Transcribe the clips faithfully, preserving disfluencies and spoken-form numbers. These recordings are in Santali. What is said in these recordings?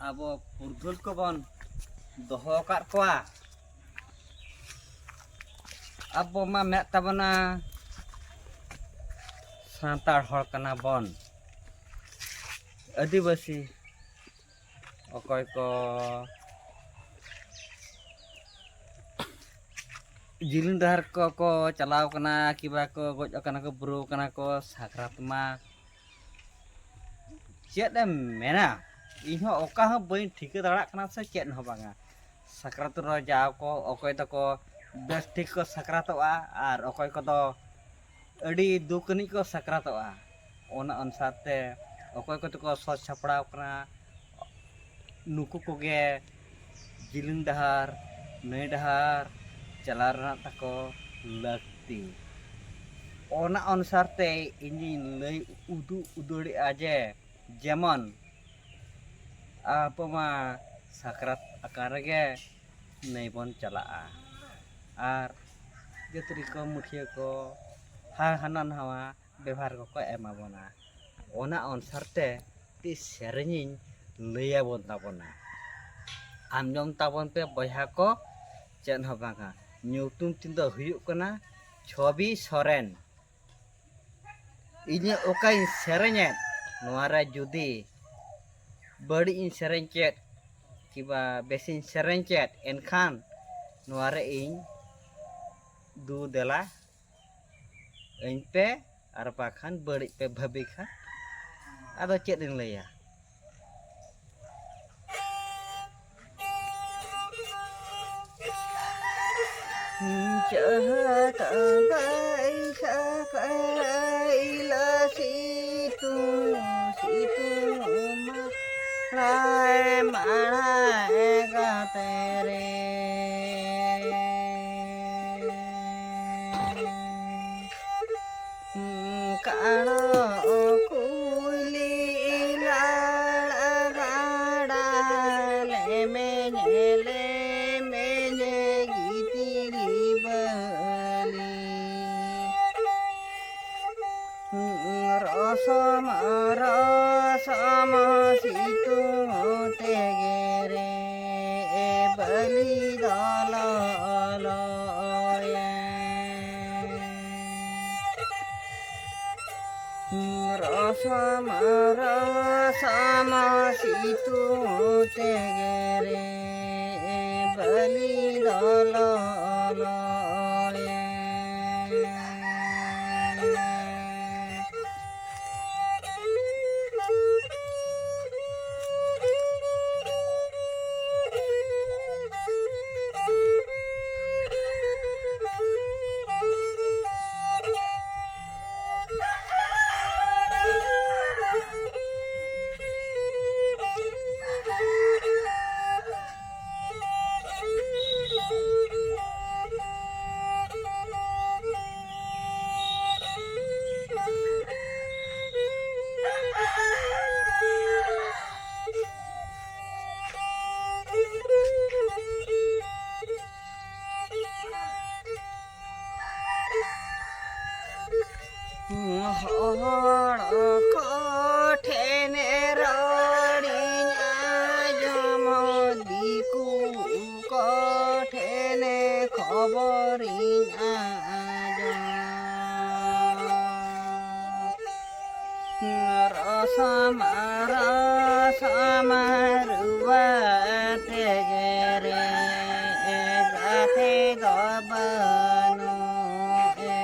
ᱟᱵᱚ ᱯᱩᱨᱩᱫᱷᱩᱞ ᱠᱚᱵᱚᱱ ᱫᱚᱦᱚ ᱟᱠᱟᱫ ᱠᱚᱣᱟ᱾ ᱟᱵᱚ ᱢᱟ ᱢᱮᱱᱟᱜ ᱛᱟᱵᱚᱱᱟ ᱥᱟᱱᱛᱟᱲ ᱦᱚᱲ ᱠᱟᱱᱟ ᱵᱚᱱ, ᱟᱹᱫᱤᱵᱟᱹᱥᱤ᱾ ᱚᱠᱚᱭ ᱠᱚ ᱡᱤᱞᱤᱧ ᱰᱟᱦᱟᱨ ᱠᱚᱠᱚ ᱪᱟᱞᱟᱣ ᱠᱟᱱᱟ, ᱠᱤᱵᱟ ᱠᱚ ᱜᱚᱡ ᱟᱠᱟᱱᱟ ᱠᱚ, ᱵᱩᱨᱩ ᱟᱠᱟᱱᱟ ᱠᱚ, ᱥᱟᱠᱨᱟᱛ ᱢᱟ ᱪᱮᱫ ᱮᱢ ᱢᱮᱱᱟ, ᱤᱧᱦᱚᱸ ᱚᱠᱟ ᱦᱚᱸ ᱵᱟᱹᱧ ᱴᱷᱤᱠᱟᱹ ᱫᱟᱲᱮᱭᱟᱜ ᱠᱟᱱᱟ ᱥᱮ ᱪᱮᱫ ᱦᱚᱸ ᱵᱟᱝᱟ᱾ ᱥᱟᱠᱨᱟᱛ ᱨᱮ ᱡᱟᱣ ᱠᱚ ᱚᱠᱚᱭ ᱫᱚᱠᱚ ᱵᱮᱥ ᱴᱷᱤᱠ ᱠᱚ ᱥᱟᱠᱨᱟᱛᱚᱜᱼᱟ, ᱟᱨ ᱚᱠᱚᱭ ᱠᱚᱫᱚ ᱟᱹᱰᱤ ᱫᱩᱠ ᱟᱹᱱᱤᱡ ᱠᱚ ᱥᱟᱠᱨᱟᱛᱚᱜᱼᱟ᱾ ᱚᱱᱟ ᱚᱱᱩᱥᱟᱨ ᱛᱮ ᱚᱠᱚᱭ ᱠᱚᱫᱚ ᱠᱚ ᱥᱚᱡᱽ ᱥᱟᱯᱲᱟᱣ ᱠᱟᱱᱟ, ᱱᱩᱠᱩ ᱠᱚᱜᱮ ᱡᱤᱞᱤᱧ ᱰᱟᱦᱟᱨ, ᱱᱟᱹᱭ ᱰᱟᱦᱟᱨ ᱪᱟᱞᱟᱣ ᱨᱮᱱᱟᱜ ᱛᱟᱠᱚ ᱞᱟᱹᱠᱛᱤ᱾ ᱚᱱᱟ ᱚᱱᱩᱥᱟᱨ ᱛᱮ ᱤᱧᱤᱧ ᱞᱟᱹᱭ ᱩᱫᱩᱜ ᱩᱫᱟᱹᱲᱮᱜᱼᱟ ᱡᱮ, ᱡᱮᱢᱚᱱ ᱟᱵᱚ ᱢᱟ ᱥᱟᱠᱨᱟᱛ ᱟᱠᱟᱱ ᱨᱮᱜᱮ ᱱᱟᱹᱭ ᱵᱚᱱ ᱪᱟᱞᱟᱜᱼᱟ, ᱟᱨ ᱡᱟᱹᱛᱨᱤ ᱠᱚ, ᱢᱩᱠᱷᱤᱭᱟᱹ ᱠᱚ, ᱦᱟ-, ᱦᱟᱱᱟ ᱱᱟᱣᱟ ᱵᱮᱵᱷᱟᱨ ᱠᱚᱠᱚ ᱮᱢᱟ ᱵᱚᱱᱟ᱾ ᱚᱱᱟ ᱚᱱᱩᱥᱟᱨ ᱛᱮ ᱢᱤᱫᱴᱤᱡ ᱥᱮᱨᱮᱧᱤᱧ ᱞᱟᱹᱭᱟᱵᱚᱱ ᱛᱟᱵᱚᱱᱟ᱾ ᱟᱸᱡᱚᱢ ᱛᱟᱵᱚᱱ ᱯᱮ ᱵᱚᱭᱦᱟ ᱠᱚ, ᱪᱮᱫ ᱦᱚᱸ ᱵᱟᱝᱟ, ᱧᱩᱛᱩᱢ ᱛᱤᱧ ᱫᱚ ᱦᱩᱭᱩᱜ ᱠᱟᱱᱟ ᱪᱷᱚᱵᱤ ᱥᱚᱨᱮᱱ᱾ ᱤᱧᱟᱹᱜ ᱚᱠᱟᱧ ᱥᱮᱨᱮᱧᱮᱫ, ᱱᱚᱣᱟ ᱨᱮ ᱡᱩᱫᱤ ᱵᱟᱹᱲᱤᱡ ᱤᱧ ᱥᱮᱨᱮᱧ ᱠᱮᱫ, ᱠᱤᱵᱟ ᱵᱮᱥᱤᱧ ᱥᱮᱨᱮᱧ ᱠᱮᱫ, ᱮᱱᱠᱷᱟᱱ ᱱᱚᱣᱟ ᱨᱮ ᱤᱧ ᱫᱩ ᱫᱮᱞᱟ ᱟᱹᱧ ᱯᱮ, ᱟᱨ ᱵᱟᱠᱷᱟᱱ ᱵᱟᱹᱲᱤᱡ ᱯᱮ ᱵᱷᱟᱹᱵᱤ ᱠᱷᱟᱱ, ᱟᱫᱚ ᱪᱮᱫ ᱤᱧ ᱞᱟᱹᱭᱟ? ᱪᱟᱦᱟᱛ ᱵᱟᱭ ᱥᱟᱠᱟᱭᱞᱟ ᱥᱤᱛᱩᱝ ᱥᱤᱛᱩᱝ ᱢᱟᱲᱟᱭ ᱢᱟᱲᱟᱭ ᱜᱟᱛᱮ ᱨᱮ᱾ ᱠᱟᱲᱚ ᱠᱩᱭᱞᱤ ᱞᱟᱲ ᱜᱟᱰᱟ ᱞᱮᱢᱮᱧ ᱞᱮᱢᱮᱧ ᱜᱤᱛᱤᱞ ᱵᱟᱹᱞᱤ᱾ ᱨᱚᱥᱚᱢ ᱨᱚᱥᱚᱢ ᱥᱤᱛᱩᱝ ᱛᱮ ᱢᱟᱨᱟ ᱥᱟᱢᱟ ᱥᱤᱛᱩᱝ ᱛᱮᱜᱮ ᱨᱮ ᱵᱟᱹᱞᱤ ᱫᱚ ᱞᱚᱞᱚᱭᱮ᱾ ᱦᱚᱲ ᱠᱚ ᱴᱷᱮᱱ ᱨᱚᱲᱤᱧ ᱟᱸᱡᱚᱢ, ᱫᱤᱠᱩ ᱠᱚ ᱴᱷᱮᱱ ᱠᱷᱚᱵᱚᱨᱤᱧ ᱟᱸᱡᱚᱢ᱾ ᱨᱚᱥᱚᱢ ᱨᱚᱥᱚᱢ ᱨᱩᱣᱟᱹ ᱛᱮᱜᱮ ᱨᱮ ᱜᱟᱛᱮ ᱫᱚ ᱵᱟᱹᱱᱩᱜ ᱮ᱾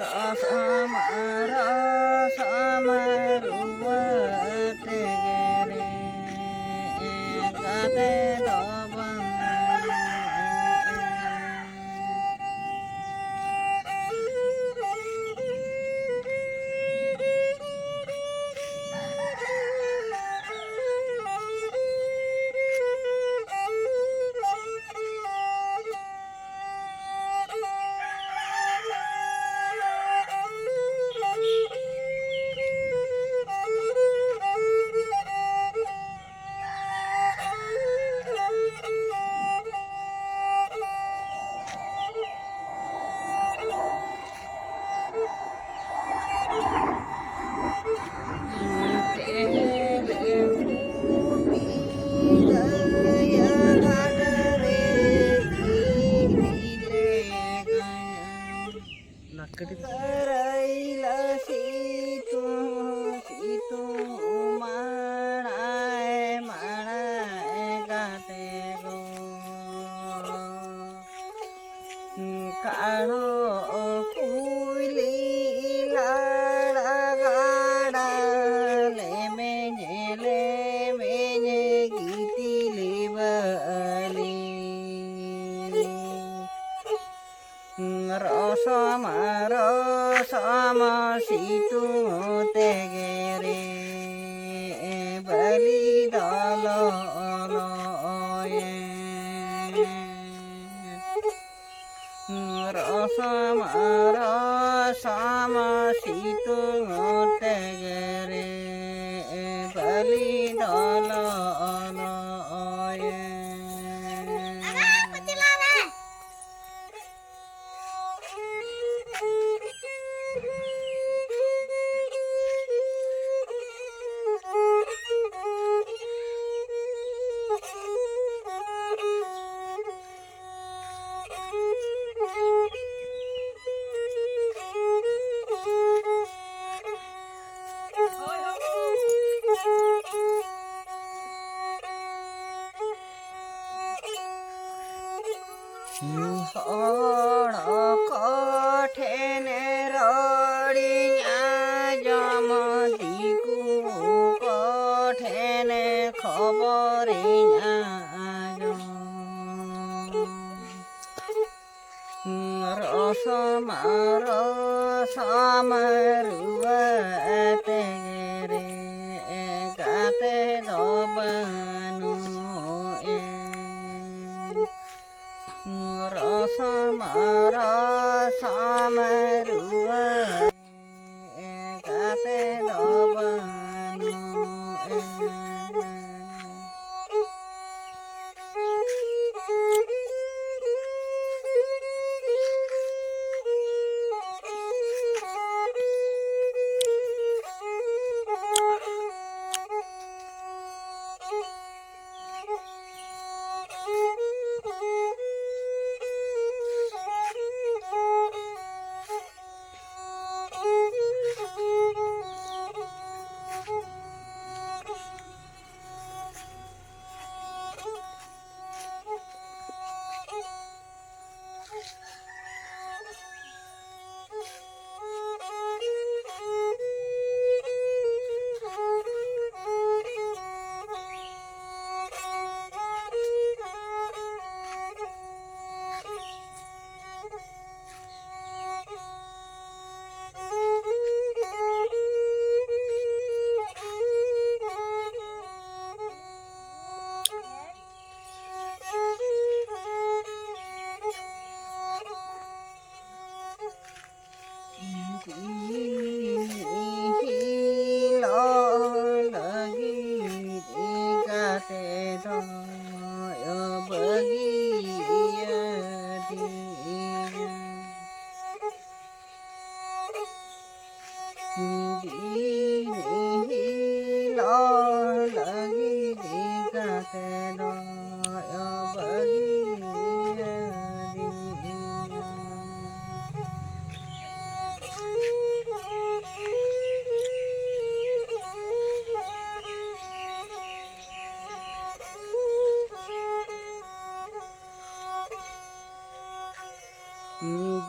ᱨᱚᱥᱚᱢ ᱨᱚᱥᱚᱢ ᱨᱩᱣᱟᱹ ᱛᱮᱜᱮ ᱨᱮ ᱜᱟᱛᱮ ᱫᱚ ᱵᱟᱹᱱᱩᱜ ᱮ᱾ ᱚᱞᱚᱭᱮ᱾ ᱨᱚᱥᱟᱢ ᱨᱚᱥᱟᱢ ᱥᱤᱛᱩᱝ ᱛᱮᱜᱮ ᱨᱮ ᱵᱟᱹᱞᱤ ᱫᱚᱞᱚ ᱚᱞᱚᱭᱮ᱾ ᱦᱚᱲ ᱠᱚ ᱴᱷᱮᱱ ᱨᱚᱲᱤᱧ ᱟᱸᱡᱚᱢ, ᱫᱤᱠᱩ ᱠᱚ ᱴᱷᱮᱱ ᱠᱷᱚᱵᱚᱨᱤᱧ ᱟᱸᱡᱚᱢ᱾ ᱨᱚᱥᱚᱢ ᱨᱚᱥᱚᱢ ᱨᱩᱣᱟᱹ ᱛᱮᱜᱮ ᱨᱮ ᱜᱟᱛᱮ ᱫᱚ ᱵᱟᱹᱱᱩᱜ ᱮ᱾ ᱨᱚᱥᱚᱢ ᱨᱚᱥᱚᱢ ᱨᱩᱣᱟᱹ ᱠᱟᱛᱮ ᱫᱚ ᱵᱟᱹᱱᱩᱜ ᱮ᱾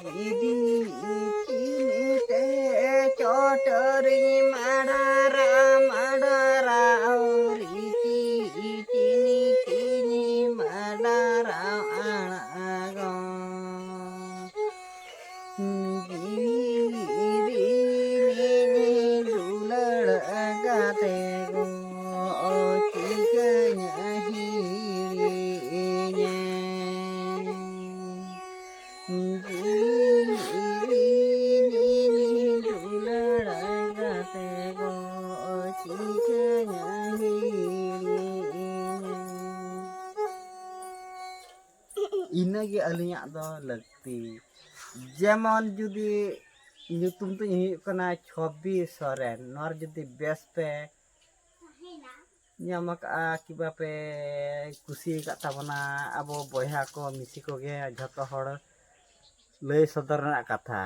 ᱤᱫᱤ ᱪᱤᱱᱤ ᱛᱮ ᱪᱚᱴᱨᱤ ᱢᱟᱰᱟᱨᱟ ᱢᱟᱰᱟᱨᱟ ᱟᱹᱣᱨᱤ ᱪᱤ ᱪᱤᱱᱤ ᱪᱤᱱᱤ ᱢᱟᱰᱟᱨᱟ ᱟᱲᱟᱜᱚ᱾ ᱡᱤᱣᱤ ᱨᱤᱱᱤ ᱫᱩᱞᱟᱹᱲ ᱜᱟᱛᱮ ᱜᱚ ᱪᱤᱠᱟᱹᱧ ᱦᱤᱲᱤᱧᱟ᱾ ᱤᱱᱟᱹᱜᱮ ᱟᱹᱞᱤᱧᱟᱜ ᱫᱚ ᱞᱟᱹᱠᱛᱤ᱾ ᱡᱮᱢᱚᱱ ᱡᱩᱫᱤ ᱧᱩᱛᱩᱢ ᱛᱤᱧ ᱦᱩᱭᱩᱜ ᱠᱟᱱᱟ ᱪᱷᱚᱵᱤ ᱥᱚᱨᱮᱱ, ᱱᱚᱣᱟ ᱨᱮ ᱡᱩᱫᱤ ᱵᱮᱥ ᱯᱮ ᱧᱟᱢ ᱟᱠᱟᱫᱼᱟ ᱠᱤ ᱵᱟᱯᱮ ᱠᱩᱥᱤ ᱟᱠᱟᱫ ᱛᱟᱵᱚᱱᱟ, ᱟᱵᱚ ᱵᱚᱭᱦᱟ ᱠᱚ ᱢᱤᱥᱤ ᱠᱚᱜᱮ ᱡᱷᱚᱛᱚ ᱦᱚᱲ ᱞᱟᱹᱭ ᱥᱚᱫᱚᱨ ᱨᱮᱱᱟᱜ ᱠᱟᱛᱷᱟ᱾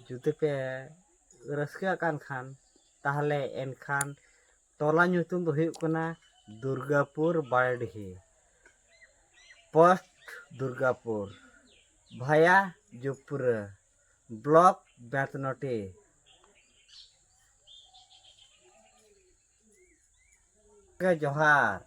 ᱡᱩᱫᱤ ᱯᱮ ᱨᱟᱹᱥᱠᱟᱹ ᱟᱠᱟᱱ ᱠᱷᱟᱱ, ᱛᱟᱦᱚᱞᱮ ᱮᱱᱠᱷᱟᱱ ᱴᱚᱞᱟ ᱧᱩᱛᱩᱢ ᱫᱚ ᱦᱩᱭᱩᱜ ᱠᱟᱱᱟ ᱫᱩᱨᱜᱟᱯᱩᱨ ᱵᱟᱲᱰᱤᱦᱤ, ᱯᱳᱥᱴ ᱫᱩᱨᱜᱟᱯᱩᱨ, ᱵᱷᱟᱭᱟ ᱡᱩᱯᱩᱨᱟᱹ, ᱵᱞᱚᱠ ᱵᱮᱛᱱᱚᱴᱤ᱾ ᱡᱚᱦᱟᱨ᱾